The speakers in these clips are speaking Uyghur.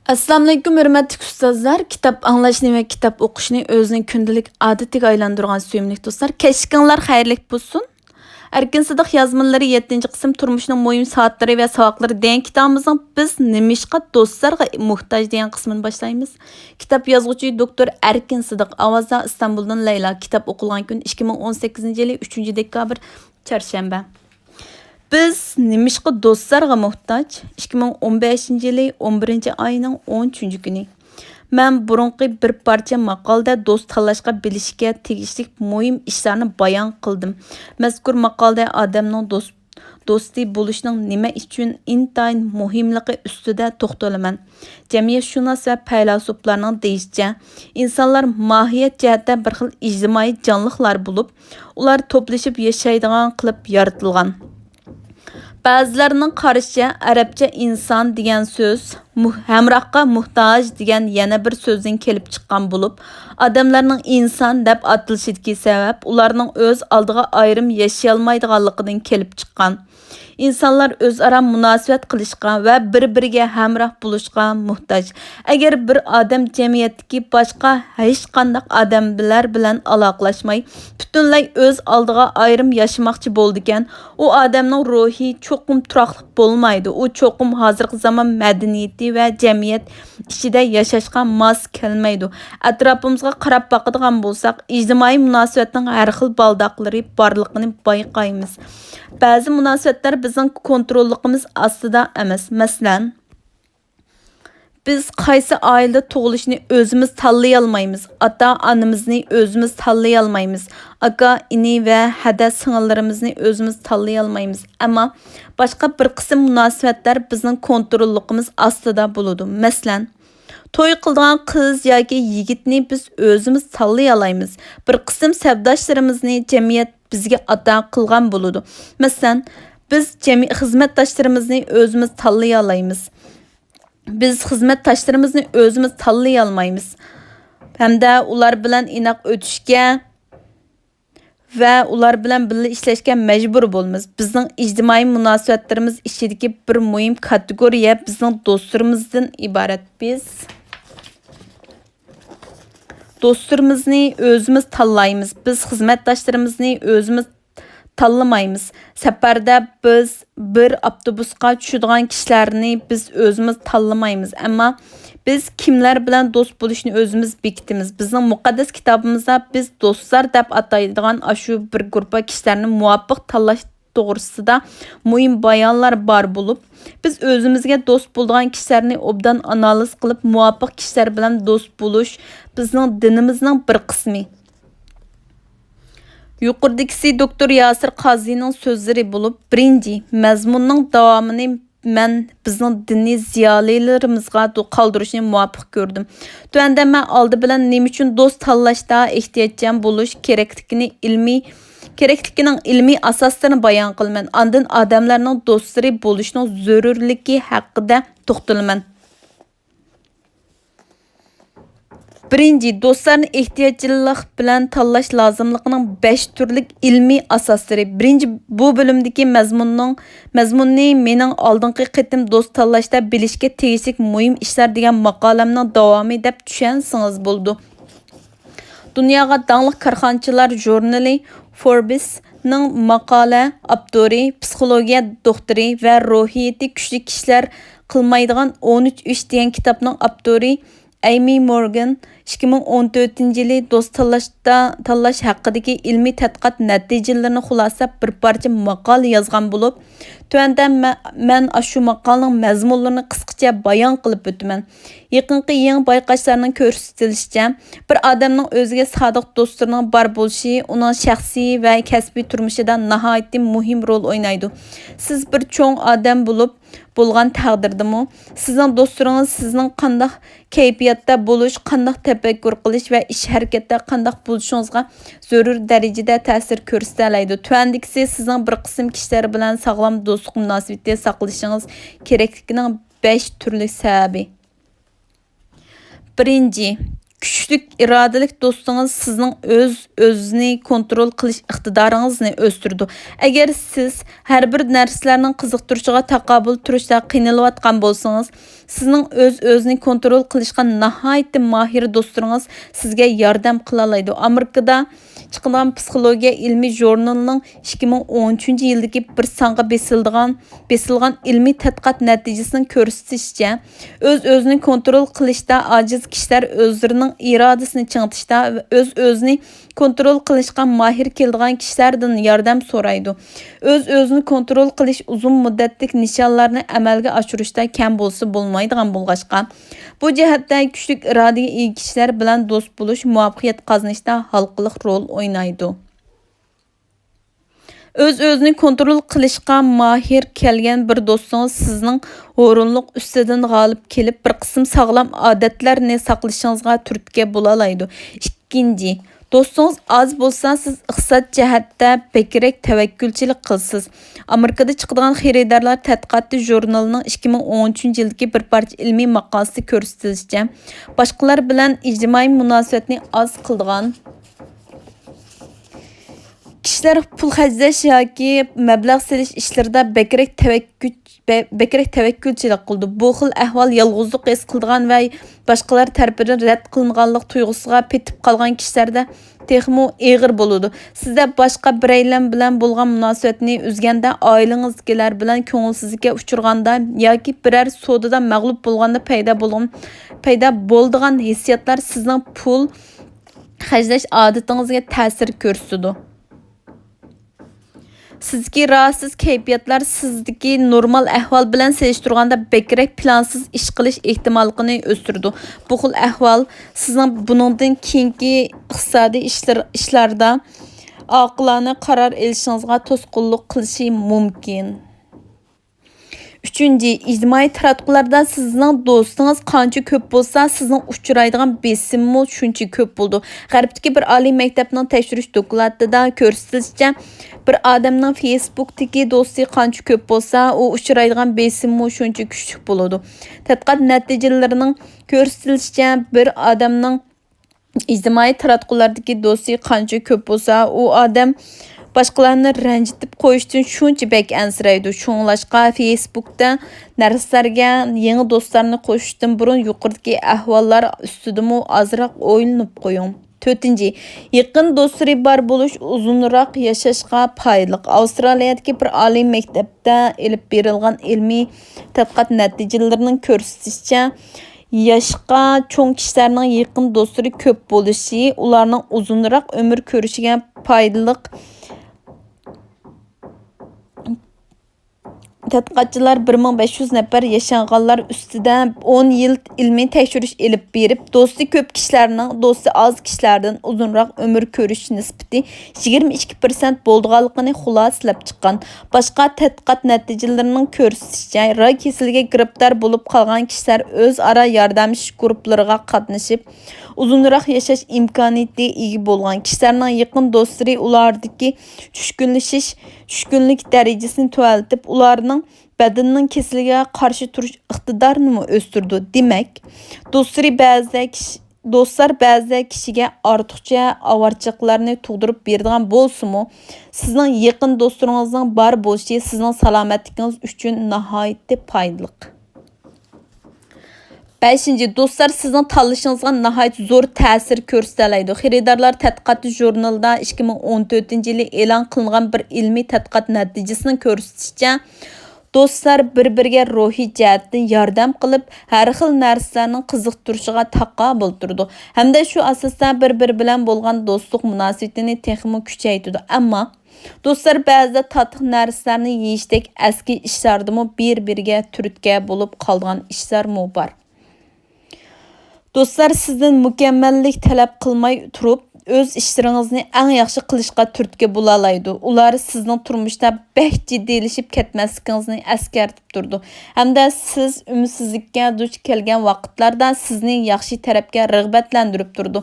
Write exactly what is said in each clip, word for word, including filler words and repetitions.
ئەسسالامۇئەلەيكۇم، ھۆرمەتلىك ئۇستازلار! كىتاب ئاڭلاشنى ۋە كىتاب ئوقۇشنى ئۆزىنىڭ كۈندىلىك ئادىتىگە ئايلاندۇرغان سۆيۈملۈك دوستلار، كەچلىكىڭلار خەيرلىك بولسۇن! ئەركىن سىدىق يازمىلىرى، يەتتىنچى قىسىم، تۇرمۇشنىڭ مۇھىم سائەتلىرى ۋە ساۋاقلىرى دېگەن كىتابىمىزنىڭ بىز نېمىشقا دوستلارغا موھتاج دېگەن قىسمىنى باشلايمىز. كىتاب يازغۇچى دوكتور ئەركىن سىدىق، ئاۋازدا ئىستانبۇلدىن لەيلا. كىتاب ئوقۇلغان كۈن، ئىككى مىڭ ئون سەككىزىنچى يىلى ئۈچىنچى دېكابىر، چارشەنبە. بىز نېمىشقا دوستلارغا موھتاج؟ ئىككى مىڭ ئون بەشىنچى يىلى ئون بىرىنچى ئاينىڭ ئون ئۈچىنچى كۈنى. مەن بۇرۇنقى بىر پارچە ماقالىدە دوست تاللاشقا بىلىشكە تېگىشلىك مۇھىم ئىشلارنى بايان قىلدىم. مەزكۇر ماقالىدە ئادەمنىڭ دوست، دوستى بولۇشنىڭ نېمە ئۈچۈن ئىنتايىن مۇھىملىقى ئۈستىدە توختىلىمەن. جەمئىيەتشۇناس ۋە پەيلاسوپلارنىڭ دېيىشىچە، ئىنسانلار ماھىيەت جەھەتتە بىر خىل ئىجتىمائىي جانلىقلار بولۇپ، ئۇلار توپلىشىپ ياشايدىغان قىلىپ يارىتىلغان. بەزىلەرنىڭ قارىشىچە، ئەرەبچە ئىنسان دېگەن سۆز مۇھ-، ھەمراھقا موھتاج دېگەن يەنە بىر سۆزدىن كېلىپ چىققان بولۇپ، ئادەملەرنىڭ ئىنسان دەپ ئاتىلىشىدىكى سەۋەب ئۇلارنىڭ ئۆز ئالدىغا ئايرىم ياشىيالمايدىغانلىقىدىن كېلىپ چىققان. ئىنسانلار ئۆزئارا مۇناسىۋەت قىلىشقا ۋە بىر-بىرىگە ھەمراھ بولۇشقا موھتاج. ئەگەر بىر ئادەم جەمئىيەتتىكى باشقا ھېچقانداق ئادەملەر بىلەن ئالاقىلاشماي، پۈتۈنلەي ئۆز ئالدىغا ئايرىم ياشىماقچى بولىدىكەن، ئۇ ئادەمنىڭ روھى چوقۇم تۇراقلىق بولمايدۇ. ئۇ چوقۇم ھازىرقى زامان مەدەنىيىتى ۋە جەمئىيەت ئىچىدە ياشاشقا ماس كەلمەيدۇ. ئەتراپىمىزغا قاراپ باقىدىغان بولساق، ئىجتىمائىي مۇناسىۋەتنىڭ ھەر خىل بالداقلىرى بارلىقىنى بايقايمىز. بەزى مۇناسىۋەتلەر بىزنىڭ كونتروللۇقىمىز ئاستىدا ئەمەس. مەسىلەن، بىز قايسى ئائىلىدە تۇغۇلۇشنى ئۆزىمىز تاللىيالمايمىز، ئاتا-ئانىمىزنى ئۆزىمىز تاللىيالمايمىز، ئاكا-ئىنى ۋە ھەدە-سىڭىللىرىمىزنى ئۆزىمىز تاللىيالمايمىز. ئەمما باشقا بىر قىسىم مۇناسىۋەتلەر بىزنىڭ كونتروللۇقىمىز ئاستىدا بولىدۇ. مەسىلەن، توي قىلىدىغان قىز ياكى يىگىتنى بىز ئۆزىمىز تاللىيالايمىز. بىر قىسىم سەپداشلىرىمىزنى جەمئىيەت بىزگە ئاتا قىلغان بولىدۇ. مەسىلەن، بىز جەمئىي خىزمەتداشلىرىمىزنى ئۆزىمىز تاللىيالايمىز. بىز خىزمەتداشلىرىمىزنى ئۆزىمىز تاللىيالمايمىز ھەمدە ئۇلار بىلەن ئىناق ئۆتۈشكە ۋە ئۇلار بىلەن بىللە ئىشلەشكە مەجبۇر بولىمىز. بىزنىڭ ئىجتىمائىي مۇناسىۋەتلىرىمىز ئىچىدىكى بىر مۇھىم كاتېگورىيە بىزنىڭ دوستلىرىمىزدىن ئىبارەت. بىز دوستلىرىمىزنى ئۆزىمىز تاللايمىز. بىز خىزمەتداشلىرىمىزنى ئۆزىمىز تاللىمايمىز. سەپەردە بىز بىر ئاپتوبۇسقا چۈشىدىغان كىشىلەرنى بىز ئۆزىمىز تاللىمايمىز. ئەمما بىز كىملەر بىلەن دوست بولۇشنى ئۆزىمىز بېكىتىمىز. بىزنىڭ مۇقەددەس كىتابىمىزدا بىز دوستلار دەپ ئاتايدىغان ئاشۇ بىر گۇرۇپپا كىشىلەرنى مۇۋاپىق تاللاش توغرىسىدا مۇھىم بايانلار بار بولۇپ، بىز ئۆزىمىزگە دوست بولىدىغان كىشىلەرنى ئوبدان ئانالىز قىلىپ، مۇۋاپىق كىشىلەر بىلەن دوست بولۇش بىزنىڭ دىنىمىزنىڭ بىر قىسمى. يۇقىرىدىكىسى دوكتور ياسىر قازىنىڭ سۆزلىرى بولۇپ، بىرىنچى، مەزمۇننىڭ داۋامىنى مەن بىزنىڭ دىنىي زىيالىيلىرىمىزغا دو-، قالدۇرۇشنى مۇۋاپىق كۆردۈم. تۆۋەندە مەن ئالدى بىلەن نېمە ئۈچۈن دوست تاللاشتا ئېھتىياتچان بولۇش كېرەكلىكىنى ئىلمىي، كېرەكلىكىنىڭ ئىلمىي ئاساسلىرىنى بايان قىلىمەن. ئاندىن ئادەملەرنىڭ دوستلىرى بولۇشنىڭ زۆرۈرلۈكى ھەققىدە توختىلىمەن. بىرىنچى، دوستلارنى ئېھتىياتچانلىق بىلەن تاللاش لازىملىقىنىڭ بەش تۈرلۈك ئىلمىي ئاساسلىرى. بىرىنچى، بۇ بۆلۈمدىكى مەزمۇننىڭ، مەزمۇننى مېنىڭ ئالدىنقى قېتىم دوست تاللاشتا بىلىشكە تېگىشلىك مۇھىم ئىشلار دېگەن ماقالەمنىڭ داۋامى دەپ چۈشەنسىڭىز بولىدۇ. دۇنياغا داڭلىق كارخانىچىلار ژۇرنىلى فوربسنىڭ ماقالە ئاپتورى، پسىخولوگىيە دوختۇرى ۋە روھىيىتى كۈچلۈك كىشىلەر قىلمايدىغان ئون ئۈچ ئىش دېگەن كىتابنىڭ ئاپتورى ئەيمى مورگان ئىككى مىڭ ئون تۆتىنچى يىلى دوست تاللاشتا، تاللاش ھەققىدىكى ئىلمىي تەتقىقات نەتىجىلىرىنى خۇلاسىلەپ بىر پارچە ماقالە يازغان بولۇپ، تۆۋەندە مە-، مەن ئاشۇ ماقالىنىڭ مەزمۇنلىرىنى قىسقىچە بايان قىلىپ ئۆتىمەن. يېقىنقى يېڭى بايقاشلارنىڭ كۆرسىتىلىشىچە، بىر ئادەمنىڭ ئۆزىگە سادىق دوستلىرىنىڭ بار بولۇشى ئۇنىڭ شەخسىي ۋە كەسپىي تۇرمۇشىدا ناھايىتى مۇھىم رول ئوينايدۇ. سىز بىر چوڭ ئادەم بولۇپ، بولغان تەقدىردىمۇ، سىزنىڭ دوستلىرىڭىز سىزنىڭ قانداق كەيپىياتتا بولۇش، قانداق تەپەككۇر قىلىش ۋە ئىش ھەرىكەتتە قانداق بولۇشىڭىزغا زۆرۈر دەرىجىدە تەسىر كۆرسىتەلەيدۇ. تۆۋەندىكىسى سىزنىڭ بىر قىسىم كىشىلەر بىلەن ساغلام دوستلۇق مۇناسىۋىتى ساقلىشىڭىز كېرەكلىكىنىڭ بەش تۈرلۈك سەۋەبى. بىرىنچى، كۈچلۈك ئىرادىلىك دوستىڭىز سىزنىڭ ئۆز-ئۆزىنى كونترول قىلىش ئىقتىدارىڭىزنى ئۆستۈرىدۇ. ئەگەر سىز ھەر بىر نەرسىلەرنىڭ قىزىقتۇرۇشىغا تاقابىل تۇرۇشتا قىينىلىۋاتقان بولسىڭىز، سىزنىڭ ئۆز-ئۆزىنى كونترول قىلىشقا ناھايىتى ماھىر دوستلىرىڭىز سىزگە ياردەم قىلالايدۇ. ئامېرىكىدا چىقىدىغان پسىخولوگىيە ئىلمىي ژۇرنىلىنىڭ ئىككى مىڭ ئون ئۈچىنچى يىلدىكى بىر سانغا بېسىلىدىغان، بېسىلغان ئىلمىي تەتقىقات نەتىجىسىنىڭ كۆرسىتىشىچە، ئۆز-ئۆزىنى كونترول قىلىشتا ئاجىز كىشىلەر ئۆزلىرىنىڭ ئىرادىسىنى چىڭىتىشتا ۋە ئۆز-ئۆزىنى كونترول قىلىشقا ماھىر كېلىدىغان كىشىلەردىن ياردەم سورايدۇ. ئۆز-ئۆزىنى كونترول قىلىش ئۇزۇن مۇددەتلىك نىشانلارنى ئەمەلگە ئاشۇرۇشتا كەم بولسا بولمايدىغان بولغاچقا، بۇ جەھەتتە كۈچلۈك ئىرادىگە ئىگە كىشىلەر بىلەن دوست بولۇش مۇۋەپپەقىيەت قازىنىشتا ھالقىلىق رول ئوينايدۇ. ئۆز-ئۆزىنى كونترول قىلىشقا ماھىر كەلگەن بىر دوستىڭىز سىزنىڭ ھۇرۇنلۇق ئۈستىدىن غالىب كېلىپ، بىر قىسىم ساغلام ئادەتلەرنى ساقلىشىڭىزغا تۈرتكە بولالايدۇ. ئىككىنچى، دوستىڭىز ئاز بولسا، سىز ئىقتىساد جەھەتتە بەكرەك تەۋەككۈلچىلىك قىلىسىز. ئامېرىكىدا چىقىدىغان خېرىدارلار تەتقىقاتى ژۇرنىلىنىڭ ئىككى مىڭ ئون ئۈچىنچى يىلدىكى بىر پارچە ئىلمىي ماقالىسىدە كۆرسىتىلىشىچە، باشقىلار بىلەن ئىجتىمائىي مۇناسىۋەتنى ئاز قىلىدىغان كىشىلەر پۇل خەجلەش ياكى مەبلەغ سېلىش ئىشلىرىدا بەكرەك تەۋەككۈل، بە-، بەكرەك تەۋەككۈلچىلىك قىلىدۇ. بۇ خىل ئەھۋال يالغۇزلۇق ھېس قىلىدىغان ۋە باشقىلار تەرىپىدىن رەت قىلىنغانلىق تۇيغۇسىغا پېتىپ قالغان كىشىلەردە تېخىمۇ ئېغىر بولىدۇ. سىزدە باشقا بىرەيلەن بىلەن بولغان مۇناسىۋەتنى ئۈزگەندە، ئائىلىڭىزدىكىلەر بىلەن كۆڭۈلسىزلىككە ئۇچرىغاندا ياكى بىرەر سودىدا مەغلۇپ بولغاندا پەيدا بولغان، پەيدا بولىدىغان ھېسسىياتلار سىزنىڭ پۇل خەجلەش ئادىتىڭىزگە تەسىر كۆرسىتىدۇ. سىزدىكى راھەتسىز كەيپىياتلار سىزدىكى نورمال ئەھۋال بىلەن سېلىشتۇرغاندا بەكرەك پىلانسىز ئىش قىلىش ئېھتىماللىقىنى ئۆستۈرىدۇ. بۇ خىل ئەھۋال سىزنىڭ بۇنىڭدىن كېيىنكى ئىقتىسادىي ئىشلار-، ئىشلاردا ئاقىلانە قارار ئېلىشىڭىزغا توسقۇنلۇق قىلىشى مۇمكىن. ئۈچىنچى، ئىجتىمائىي تاراتقۇلاردا سىزنىڭ دوستىڭىز قانچە كۆپ بولسا، سىزنىڭ ئۇچرايدىغان بېسىممۇ شۇنچە كۆپ بولىدۇ. غەربتىكى بىر ئالىي مەكتەپنىڭ تەكشۈرۈش دوكلاتىدا كۆرسىتىلىشىچە، بىر ئادەمنىڭ فېيسبۇكتىكى دوستى قانچە كۆپ بولسا، ئۇ ئۇچرايدىغان بېسىممۇ شۇنچە كۈچلۈك بولىدۇ. تەتقىقات نەتىجىلىرىنىڭ كۆرسىتىلىشىچە، بىر ئادەمنىڭ ئىجتىمائىي تاراتقۇلاردىكى دوستى قانچە كۆپ بولسا، ئۇ ئادەم باشقىلارنى رەنجىتىپ قويۇشتىن شۇنچە بەك ئەنسىرەيدۇ. شۇڭلاشقا، فېيسبۇكتا نەرسىلەرگە يېڭى دوستلارنى قوشۇشتىن بۇرۇن يۇقىرىدىكى ئەھۋاللار ئۈستىدىمۇ ئازراق ئويلىنىپ قويۇڭ. تۆتىنچى، يېقىن دوستلىرى بار بولۇش ئۇزۇنراق ياشاشقا پايدىلىق. ئاۋسترالىيەدىكى بىر ئالىي مەكتەپتە ئېلىپ بېرىلغان ئىلمىي تەتقىقات نەتىجىلىرىنىڭ كۆرسىتىشىچە، ياشقا چوڭ كىشىلەرنىڭ يېقىن دوستلىرى كۆپ بولۇشى ئۇلارنىڭ ئۇزۇنراق ئۆمۈر كۆرۈشىگە پايدىلىق. تەتقىقاتچىلار بىر مىڭ بەش يۈز نەپەر ياشانغانلار ئۈستىدە ئون يىل ئىلمىي تەكشۈرۈش ئېلىپ بېرىپ، دوستى كۆپ كىشىلەرنىڭ دوستى ئاز كىشىلەردىن ئۇزۇنراق ئۆمۈر كۆرۈش نىسبىتى يىگىرمە ئىككى پىرسەنت بولىدىغانلىقىنى خۇلاسىلەپ چىققان. باشقا تەتقىقات نەتىجىلىرىنىڭ كۆرسىتىشىچە، راك كېسىلىگە گىرىپتار بولۇپ قالغان كىشىلەر ئۆزئارا ياردەملىشىش گۇرۇپپىلىرىغا قاتنىشىپ، ئۇزۇنراق ياشاش ئىمكانىيىتىگە ئىگە بولغان كىشىلەرنىڭ يېقىن دوستلىرى ئۇلاردىكى چۈشكۈنلىشىش، چۈشكۈنلۈك دەرىجىسىنى تۆۋەنلىتىپ، ئۇلارنىڭ بەدىنىنىڭ كېسىلىگە قارشى تۇرۇش ئىقتىدارىنىمۇ ئۆستۈرىدۇ. دېمەك، دوستلىرى بەزىدە كىشى، دوستلار بەزىدە كىشىگە ئارتۇقچە ئاۋارىچىلىقلارنى تۇغدۇرۇپ بېرىدىغان بولسىمۇ، سىزنىڭ يېقىن دوستلىرىڭىزنىڭ بار بولۇشى سىزنىڭ سالامەتلىكىڭىز ئۈچۈن ناھايىتى پايدىلىق. بەشىنچى، دوستلار سىزنىڭ تاللىشىڭىزغا ناھايىتى زور تەسىر كۆرسىتەلەيدۇ. خېرىدارلار تەتقىقاتى ژۇرنىلىدا ئىككى مىڭ ئون تۆتىنچى يىلى ئېلان قىلىنغان بىر ئىلمىي تەتقىقات نەتىجىسىنىڭ كۆرسىتىشىچە، دوستلار بىر-بىرىگە روھىي جەھەتتىن ياردەم قىلىپ، ھەر خىل نەرسىلەرنىڭ قىزىقتۇرۇشىغا تاقابىل تۇرىدۇ ھەمدە شۇ ئاساستا بىر-بىرى بىلەن بولغان دوستلۇق مۇناسىۋىتىنى تېخىمۇ كۈچەيتىدۇ. ئەمما دوستلار بەزىدە تاتلىق نەرسىلەرنى يېيىشتەك ئەسكى ئىشلاردىمۇ بىر-بىرىگە تۈرتكە بولۇپ قالىدىغان ئىشلارمۇ بار. دوستلار سىزدىن مۇكەممەللىك تەلەپ قىلماي تۇرۇپ، ئۆز ئىشلىرىڭىزنى ئەڭ ياخشى قىلىشقا تۈرتكە بولالايدۇ. ئۇلار سىزنىڭ تۇرمۇشتا بەك جىددىيلىشىپ كەتمەسلىكىڭىزنى ئەسكەرتىپ تۇرىدۇ ھەمدە سىز ئۈمىدسىزلىككە دۇچ كەلگەن ۋاقىتلاردا سىزنى ياخشى تەرەپكە رىغبەتلەندۈرۈپ تۇرىدۇ.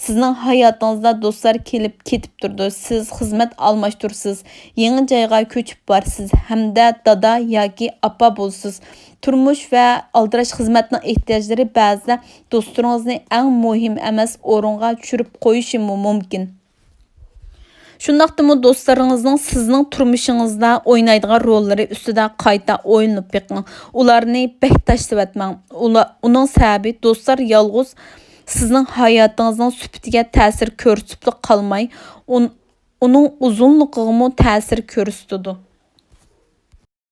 سىزنىڭ ھاياتىڭىزدا دوستلار كېلىپ كېتىپ تۇرىدۇ. سىز خىزمەت ئالماشتۇرىسىز، يېڭى جايغا كۆچۈپ بارىسىز ھەمدە دادا ياكى ئاپا بولىسىز. تۇرمۇش ۋە ئالدىراش خىزمەتنىڭ ئېھتىياجلىرى بەزىدە دوستلىرىڭىزنى ئەڭ مۇھىم ئەمەس ئورۇنغا چۈشۈرۈپ قويۇشىمۇ مۇمكىن. شۇنداقتىمۇ دوستلىرىڭىزنىڭ سىزنىڭ تۇرمۇشىڭىزدا ئوينايدىغان روللىرى ئۈستىدە قايتا ئويلىنىپ بېقىڭ. ئۇلارنى بەك تاشلىۋەتمەڭ. ئۇلا-، ئۇنىڭ سەۋەبى دوستلار يالغۇز سىزنىڭ ھاياتىڭىزنىڭ سۈپىتىگە تەسىر كۆرسىتىپلا قالماي، ئۇن-، ئۇنىڭ ئۇزۇنلۇقىغىمۇ تەسىر كۆرسىتىدۇ.